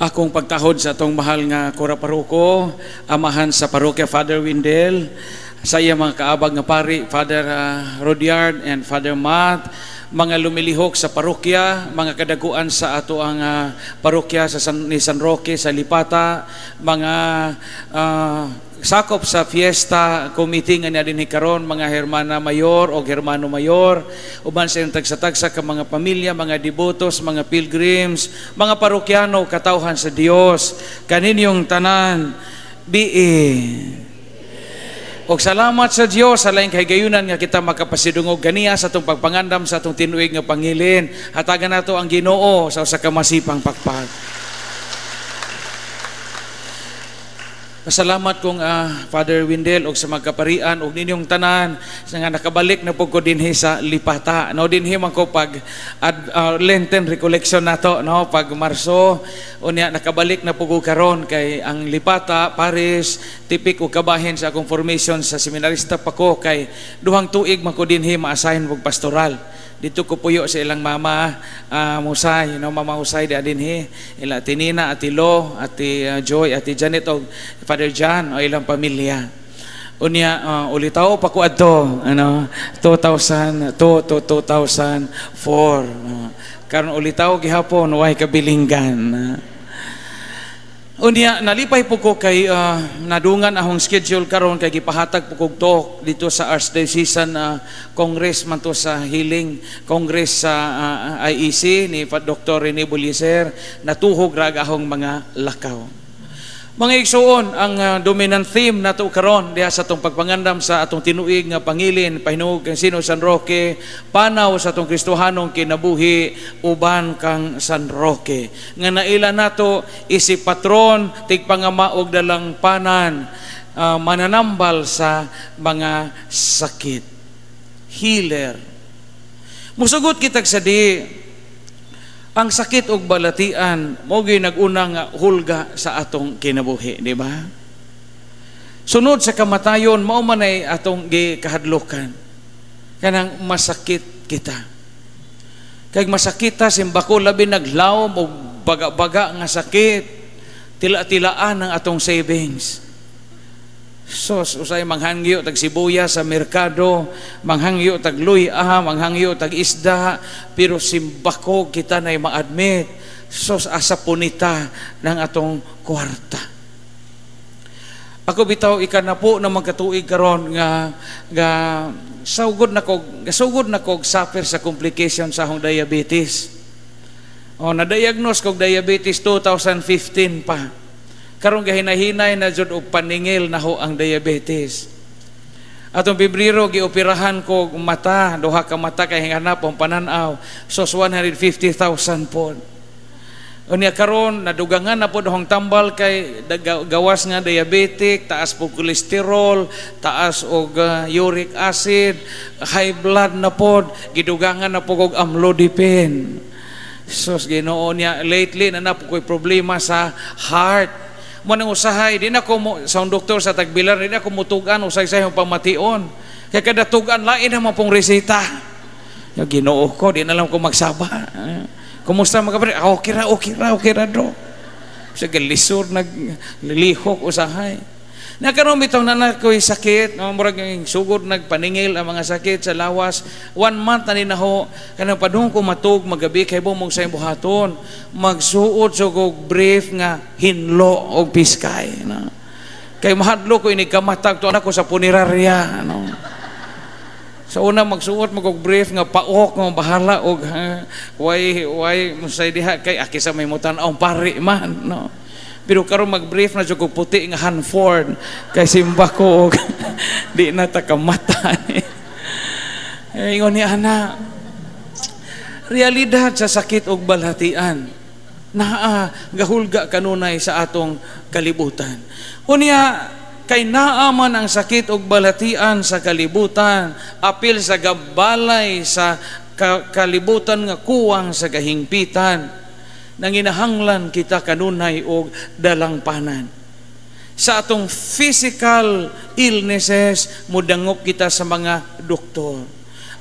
Akong pagtahod sa atong mahal nga Kura Paroko, amahan sa parokya, Father Windel, sa iya mga kaabag nga pari, Father Rudyard and Father Matt, mga lumilihok sa parokya, mga kadaguan sa ato ang parokya sa ni San Roque sa Lipata, mga sakop sa fiesta committee nga niya dinhi karon, mga hermana mayor o hermano mayor, uban sa inyong tagsa-tagsa ka mga pamilya, mga debotos, mga pilgrims, mga parokyano, katawhan sa Dios, kaninyong tanan, BE. Og salamat sa Dios sa laing kahigayunan nga kita makapasidungog ganiya sa atong pagpangandam sa atong tinuig nga pangilin. Hatagan nato ang Ginoo sa usa ka masipang pakpak. Pasalamat kong Father Windel og sa magkaparian og ninyong tanan sa nga nakabalik na pud ko dinhi sa Lipata. No, dinhi man ko pag Lenten recollection nato, no, pag Marso. Unya nakabalik na pud ko karon kay ang Lipata Paris tipik og kabahin sa akong formation sa seminarista pa ko, kay 2 tuig man ko dinhi ma-assign og pastoral. Dito ko puyo sa ilang mama Musay, no, Mama Usay di dinhi, ila Ate Nina, Ate Lo, Ate Joy, Ate Janet og Father John o ilang pamilya. Unya ulitaw pa ko adto ano 2002 to 2004. Karon ulitaw gihapon, way kabilinggan. Unya nalipay po ko kay nadungan akong schedule karon kay gipahatag po kog talk dito sa Archdiocesan Congress man to sa Healing Congress sa IEC ni Dr. Rene Bulieser. Natuhog ra akong mga lakaw. Mga igsuon, ang dominant theme nato karon diha sa atong pagpangandam sa atong tinuig nga pangilin pahinuog kang sino San Roque, panaw sa atong Kristohanong kinabuhi uban kang San Roque. Nga naila nato isip patron tigpangama og dalangpanan, mananambal sa mga sakit. Healer. Musugot kitag sa di ang sakit og balatian mo gyud nag-una nga hulga sa atong kinabuhi, di ba? Sunod sa kamatayon, mao man ay atong gikahadlokan. Kanang masakit kita. Kay masakit ta simbako, labi naglawom og baga-baga nga sakit, tila-tilaan ang atong savings. Sos, usay manghangyo tag sibuyas sa merkado, manghangyo tag luy-a, manghangyo tag isda, pero simbako kita na ma-admit. Sos, asa punita ng atong kwarta. Ako bitaw ikanapo na magkatuig karon nga nga sugod na kog suffer sa complication sa akong diabetes. O na-diagnose kog diabetes 2015 pa. Karon gahinahinay na jud og paningil naho ang diabetes. Atong Pebrero gioperahan ko mata, duha ka mata kay hanap ang pananaw. Sos, 150,000 po. Unya karon nadugangan na pod akong tambal kay gawas nga diabetic, taas po kolesterol, taas og uric acid, high blood na pod, gidugangan na po og amlodipine. Sos, Ginoo niya, lately na na po ko'y problema sa heart. Mo nang usahay, di na ko mo, sa doktor sa Tagbilaran, di na ko mutugan, usay-say ang pamation. Kaya kada tugan, lain naman pong reseta. Ya, Ginoo ko, di na lang ko magsaba. Kumusta mga kapatid? Ah, okay ra, okay ra, okay ra do. Sa galisor, naglilihok usahay. Nakaroon bitong na ko'y sakit, no, murag yung sugod nagpaningil ang mga sakit sa lawas. One month na ni naho, kanang padung ko matug magabi kay mong sa buhaton. Magsuot so og brief nga hinlo og piskay. No? Kay mahadlo ko ini kamatag to anak ko sa punerarya. No? Sa una magsuot mag og brief nga paok nga bahala og way way musay diha kay aki sa may mutan-aw pari man, no. Pero karon mag-brief na jud og puti nga Hanford kay simba ko og di na ta kamata. Eh, ingon ni ana, realidad sa sakit og balatian naa gahulga kanunay sa atong kalibutan. Unya kay naa man ang sakit og balatian sa kalibutan, apil sa gabalay sa kalibutan nga kuwang sa kahingpitan, nanginahanglan kita kanunay og dalangpanan. Sa atong physical illnesses, mudangop kita sa mga doktor.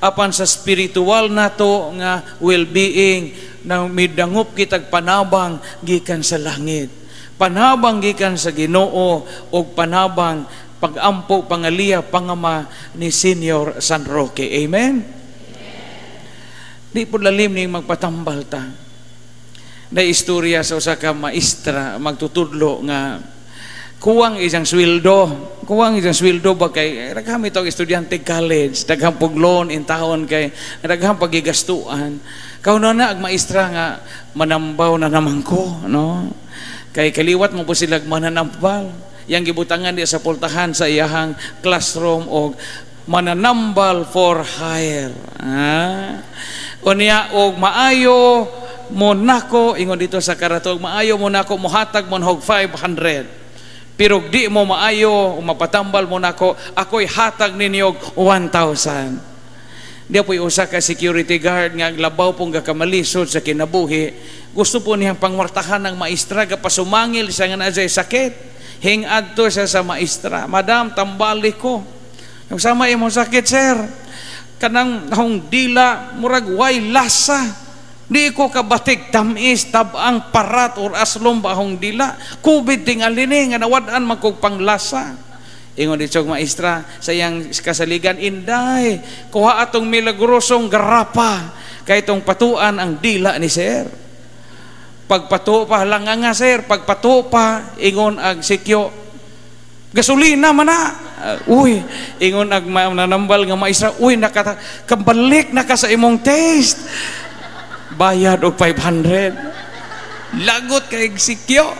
Apan sa spiritual nato nga well-being, na midangop kitag panabang gikan sa langit. Panabang gikan sa Ginoo og panabang pagampo, pangaliya, pangama ni Senior San Roque. Amen? Di po lalim ni magpatambal ta. Na istorya sa usa ka maestra magtutudlo nga kuwang isang sweldo. Kuwang isang sweldo ba kay daghang itong estudyante college, daghang pug loan in taon kay daghang pagigastuan. Kauna na ang maestra nga manambaw na naman ko, no? Kay kaliwat mo po sila mananambal. Yang gibutangan di sa pultahan sa iyahang classroom og "Mananambal for hire." Ah. Unya og maayo mo nako, ingon dito sa karatog, maayo mo nako, mohatag mo og 500. Pero di mo maayo, mapatambal mo nako, ako'y hatag ninyo 1,000. Di po usa ka security guard nga labaw pong gakamalisod sa kinabuhi. Gusto po niyang pangwartahan ng maestra, gapasumangil siya nga naa sakit. Hing-adto siya sa maestra. "Madam, tambali ko." "Yung sama imong sakit, sir?" "Kanang akong dila, murag way lasa. Di ko kabatig tamis, tabang, parat, or aslom ba akong dila. COVID tingali ni, nga nawad-an man kog panglasa." Ingon dito maestra sa iyang kasaligan, "Inday, kuha atong milagrosong garapa, kay itong patuan ang dila ni sir." Pagpato pa lang nga sir, pagpato pa, ingon ang sikyo, "Gasolina man na." Uy, ingon ag mananambal nga maestra, "Uy, naka, kabalik na ka sa imong taste. Bayad og 500." Lagot kay sikyo.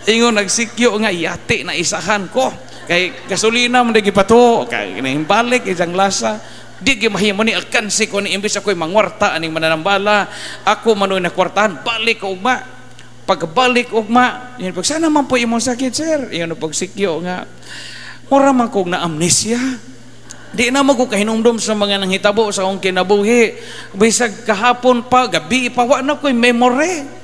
Ingon nagsikyo nga, "Yati na isahan ko. Kay gasolina man gipato, kay balik isang lasa. Di gyud mahimo ni alkansi ko ni imbes ako'y mangwarta aning mananambala, ako manoy nakwartahan, balik ko ugma." Pagbalik ugma, yun pag sana man po imong sakit, sir? Yun pagsikyo nga, "Mura man kog na amnesia. Di na mo ko kahinumdum sa mga nanghitabo sa akong kinabuhi. Bisag kahapon pa, gabi pa, wa na ko'y memory."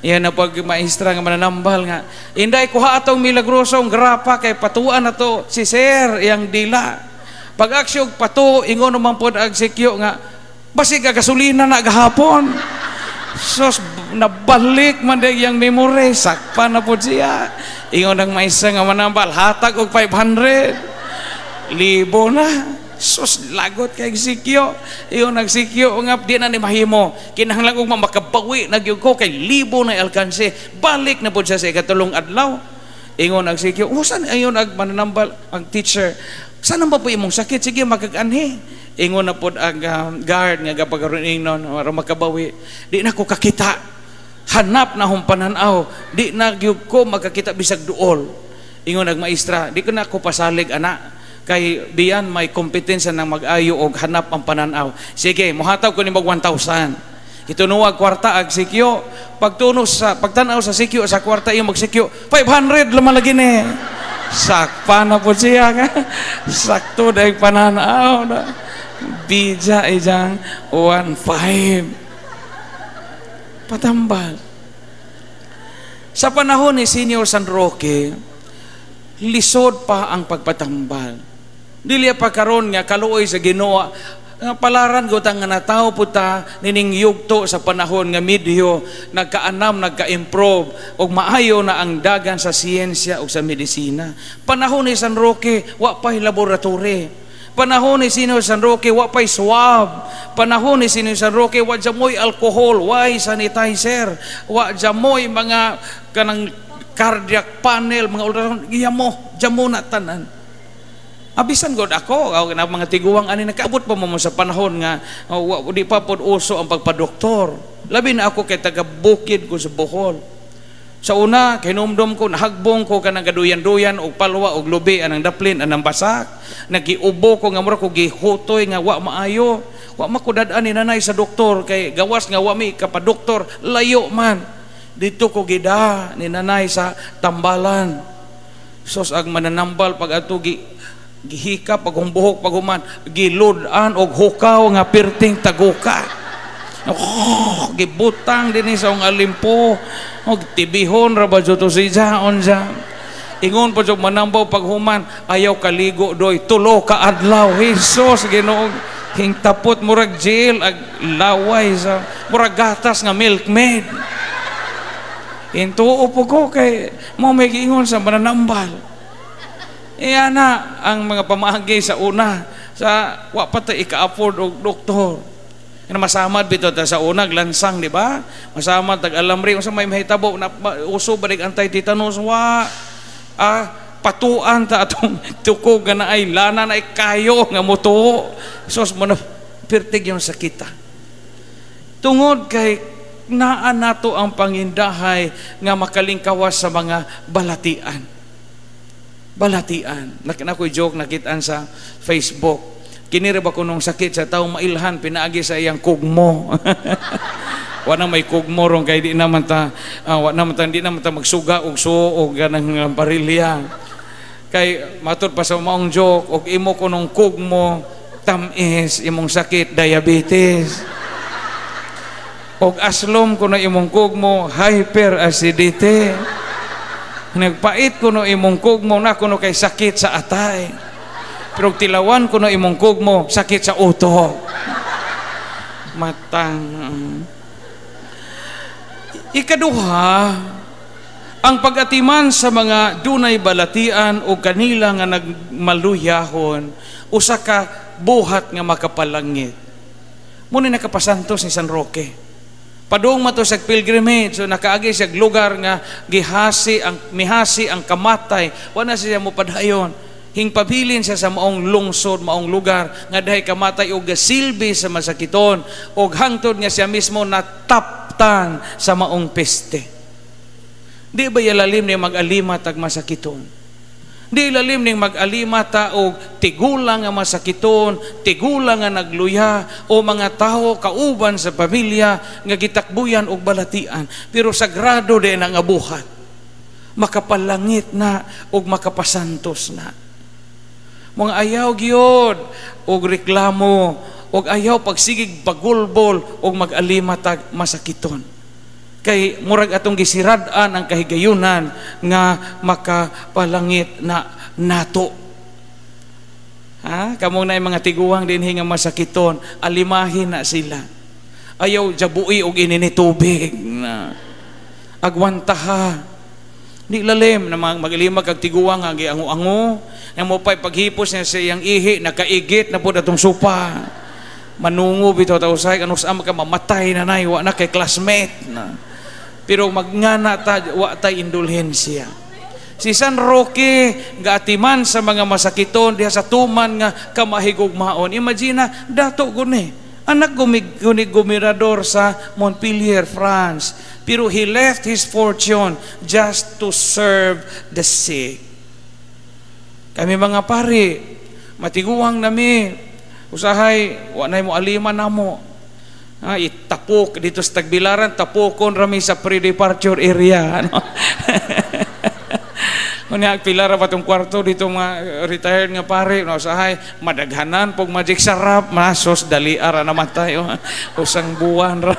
Yan na pag maestra nga mananambal nga, "Inday, kuha atong milagrosong grapa kay patuan na to si sir yang dila." Pag aksyog pato, ingon naman pod ag sikyo nga, "Basig ka gasolina na gahapon." Sos, nabalik man day yang memory, sakpa na pod siya. Ingon ang maestra nga manambal, "Hatag og 500." Libo na. Sus, lagot kay sikyo. Ingon nagsikyo nga, "Di na ni mahimo. Kinahanglan og makabawi na gyud ko kay libo na alkanse." Balik na pod siya sa ikatulong adlaw. Ingon nagsikyo, "Oh, san ayon ag mananambal ang teacher. Saan ba po imong sakit? Sige, magaganhi." Ingon na pod ang guard nga gapagaroon ingnon aron makabawi, "Di na ko kakita. Hanap na akong pananaw. Di na gyud ko magkakita bisag duol." Ingon ag maestra, "Di ko na ako pasalig ana kay biyan may kompetensya nang mag-ayo og hanap ang pananaw. Sige, mohatag ko ni mag 1,000." Itunuwag kwarta ag sikyo. Pagtuno sa pagtanaw sa sikyo sa kwarta, iyo magsikyo, "500 laman lagi ni." Sakpa na po siya nga. Sakto dahil pananaw na. Bija ijang 1.5. Patambal. Sa panahon ni Senior San Roque, lisod pa ang pagpatambal. Dili pa karon nga kaluoy sa Ginoo nga palaran ko nga natawo pud ta nining yugto sa panahon nga medyo nagkaanam, nagka-improve ug maayo na ang dagan sa siyensya ug sa medisina. Panahon ni San Roque, wa pa'y laboratory. Panahon ni Senior San Roque, wa pa'y swab. Panahon ni Senior San Roque, wa jamoy alcohol, way sanitizer, wa jamoy mga kanang cardiac panel, mga ultrasound, giyamo, jamo na tanan. Abisan god ako, na mga tiguang ani nakaabot pa mo sa panahon nga di pa pod uso ang pagpadoktor. Labi na ako kay taga bukid ko sa Bohol. Sa una, kinumdum ko, nahagbong ko kanang gaduyan-duyan og palwa og lubi anang daplin anang basak. Nagiubo ko nga mura ko gihutoy nga wa maayo. Wa makudad-an ni nanay sa doktor kay gawas nga wa mi kapadoktor, layo man. Dito ko gida ni nanay sa tambalan. Sos, ang mananambal pag ato gi gihikap pag buhok, pag human gilud-an og hukaw nga perting taguka. Oh, gibutang din sa akong alimpo. Og tibihon ra ba jud to siya unsa. Ingon pa jud manambaw paghuman, "Ayaw kaligo doy, 3 ka adlaw." Jesus, Ginoo. Hingtapot, murag jail ag laway sa murag gatas nga Milkmaid. Intuo po ko kay mo may giingon sa mananambal. Iya na ang mga pamaagi sa una sa wa pa ta ika-afford og doktor. Kana masamad bitaw ta sa una lansang, di ba? Masamad tag alamri, unsa may mahitabo na uso ba dig anti-tetanus, wa. Patuan ta atong tukog nga naay lana, na kayo nga mutuo. Sos mo na pirtig yung sakita. Tungod kay naa nato ang pangindahay nga makalingkawas sa mga balatian. Balatian. Nakita ko'y joke nakitaan sa Facebook. Kini ra ba kunong sakit sa taong mailhan pinaagi sa iyang kugmo? Wa na may kugmo ron kay di naman ta wa naman ta, di naman ta magsuga og suo og ganang barilya. Kay matud pa sa maong joke, og imo kunong kugmo tamis, imong sakit diabetes. Og aslom kuno imong kugmo, hyperacidity. Nagpait kuno imong kugmo na kuno kay sakit sa atay. Pero tilawan kuno imong kugmo, sakit sa utok. Matang. Ikaduha, ang pag-atiman sa mga dunay balatian o kanila nga nagmaluyahon, usa ka buhat nga makapalangit. Muna nakapasantos ni San Roque. Padung mato sa pilgrimage, so nakaagi siya lugar nga gihasi ang mihasi ang kamatay, wala siya mo padayon. Hingpabilin siya sa maong lungsod, maong lugar nga dahay kamatay og gasilbi sa masakiton og hangtod nga siya mismo nataptan sa maong peste. Di ba ilalim ni mag-alimat ag masakiton? Di ilalim ning mag-alima ta og tigulang nga masakiton, tigulang nga nagluya o mga tawo kauban sa pamilya nga gitakbuyan og balatian. Pero sagrado di na nga buhat. Makapalangit na og makapasantos na. Mga ayaw gyud og reklamo og ayaw pagsigig bagulbol og mag-alima tag masakiton. Kay murag atong gisirad-an ang kahigayunan nga makapalangit na nato. Ha? Kamo na mga tiguang dinhi nga masakiton, alimahin na sila. Ayaw jabui og inini tubig na. Agwantaha. Di lalim na magalima kag tiguang nga giango-ango, nga mo pa'y paghipos niya sa iyang ihi, nakaigit na pud atong supa. Manungo bitaw ta usay ano sa ka mamatay na nay, wa na kay classmate na. Pero magngana ta, wa tay indulhensiya. Si San Roque gaatiman sa mga masakiton diha sa tuman nga kamahigugmaon. Imagine na dato guni. Anak guni gobernador sa Montpellier, France. Pero he left his fortune just to serve the sick. Kami mga pari, matiguang nami, usahay, wa nay mo alima namo. Ha, itapok dito sa Tagbilaran, tapokon rami sa pre-departure area. Ano? Unya pila ra pa tong kwarto dito mga retired nga pare, no, usahay madaghanan pog Magic Sarap, masos dali ara naman tayo. Usang buwan ra.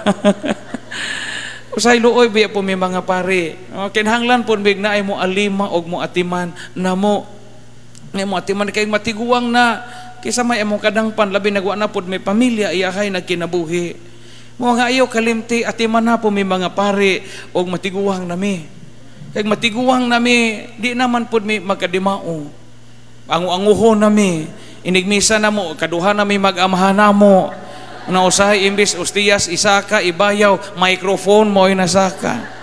Usahay luoy biya po mi mga pare. No, kinahanglan pud mig naay mo alima og mo atiman namo. Ngay mo atiman kay matiguang na kaysa may among kadangpan, labi nagwa na pod may pamilya, iyahay nagkinabuhi. Mo nga ayaw kalimti, atiman na po may mga pare og matiguang nami. Kay matiguang nami, di naman pod mi magkadimao. Angu-anguho nami, inigmisa namo, kaduha nami mag-amahan namo. Na usahay imbis ustiyas isaka ibayaw, microphone mo nasaka.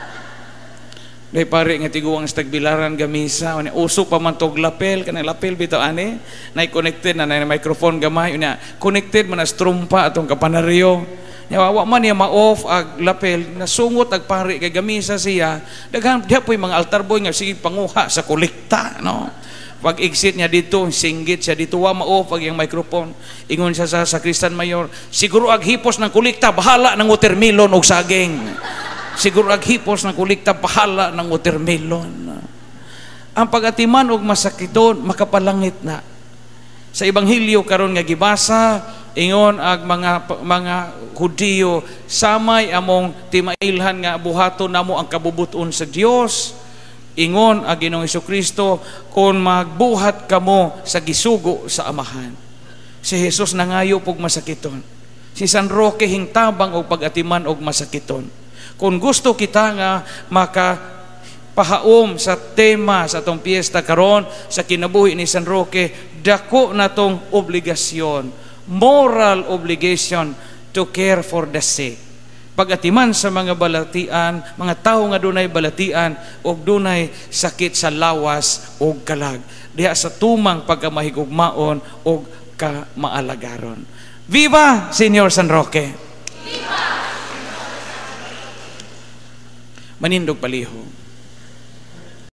Day pare nga tiguang sa Tagbilaran gamisa, unya uso pa man tog lapel, kanang lapel bitaw ani, nay connected na nay microphone gamay, unya connected man as trumpa atong kapanaryo. Nya wa man niya ma-off ag lapel, nasungot ag pare kay gamisa siya. Daghan diha po'y mga altar boy nga sige panguha sa kolekta, no. Pag exit niya dito, singgit siya dito, wa ma-off ag iyang microphone. Ingon siya sa sakristan mayor, siguro ag hipos ng kolekta, bahala ng watermelon og saging. Siguro ag hipos ng kolekta, bahala ng watermelon. Ang pag-atiman og masakiton, makapalangit na. Sa Ebanghelyo karon nga gibasa, ingon ag mga Hudiyo, samay among timailhan nga buhaton namo ang kabubuton sa Dios. Ingon ang Ginoong Hesukristo, kon magbuhat kamo sa gisugo sa Amahan. Si Jesus nangayo pog masakiton. Si San Roque hingtabang og pag-atiman og masakiton. Kung gusto kita nga maka pahaom sa tema sa atong piyesta karon sa kinabuhi ni San Roque, dako na tong obligasyon, moral obligation to care for the sick. Pagatiman sa mga balatian, mga tao nga dunay balatian og dunay sakit sa lawas og kalag. Diha sa tumang pagkamahigugmaon og kamaalagaron. Viva Señor San Roque! Viva! Manindog palihog.